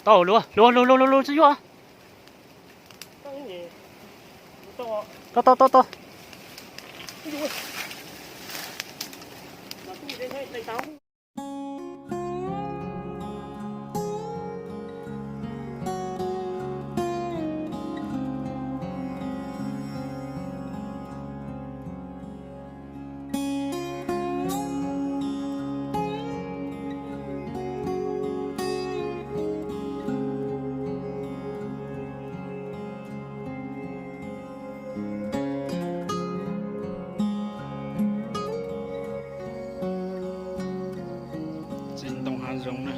Tau, luag luag luag luag luag luag tsis yuav. Tau tau tau tau. Txiv ntoo hav zoov na.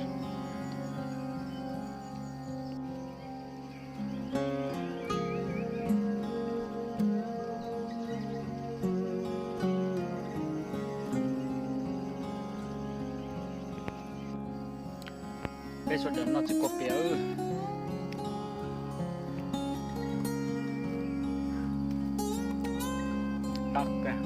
Peb sawv daws noj txiv kuaj piam. Dab kawg.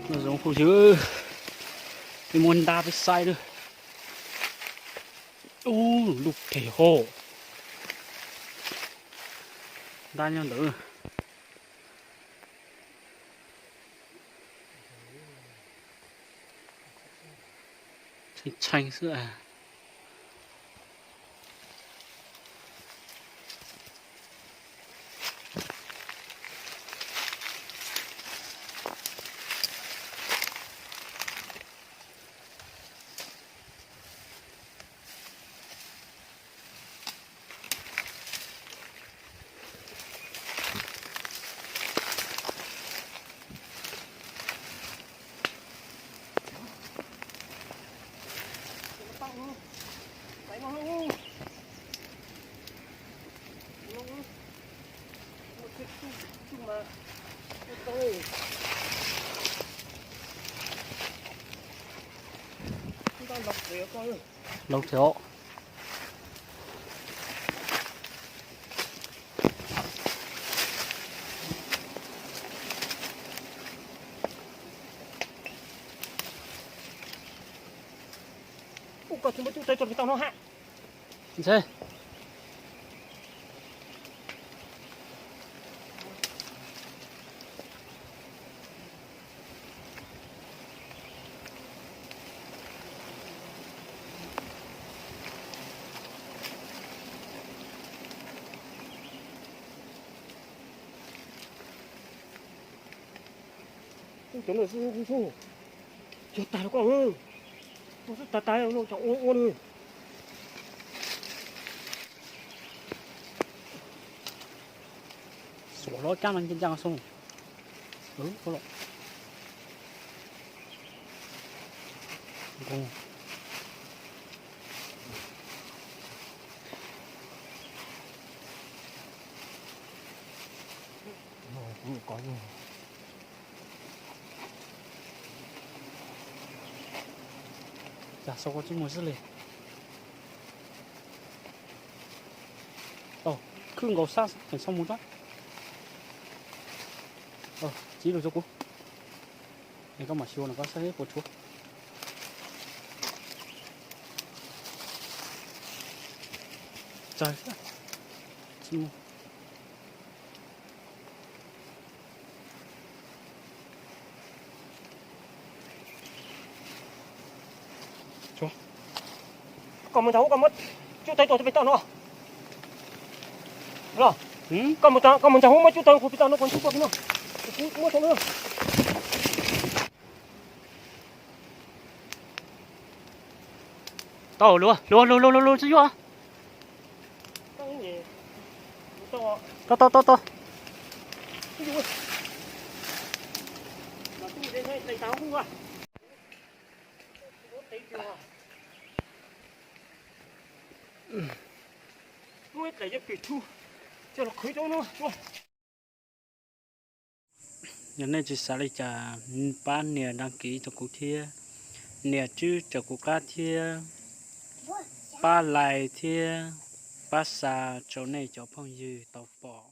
Noj zoo huj si, peb muab ntab peb saib na. Ub, lub phem hos. Ntab nyob ntawd. Tshee tshee xwb. Laus thiab. Ub, koj tsis muab cub tawv rau pem toj no hab. Ntshe. Cov no xwb, cog tag rau koj, no xwb tag tag, cov ua ua li. Xuas hlob cab no ncaj ncaj xwb. Cas xav ua tsis mus xwb li. Khwb nkaus sab tseem xav mus tsob. Txiv lus rau kuv, es koj mam xyuas no koj saib puas tshuav. Tsawg tsis mus. Koj mus ntag, koj muab cub tawv tuaj pem toj no. Los, koj mus ntag, muab cub tawv kuv pem toj no, kuv ntxub tuaj pem no. Kuv muab tau no. Tau, luag luag luag luag luag tsis yuav. Tau tau tau tau. Yog nej tsis xav li cas, pab nias đăng ký rau kuv thiab, nias tswb rau kuv qab thiab, pab like thiab pab share rau nej cov phooj ywg tau pom.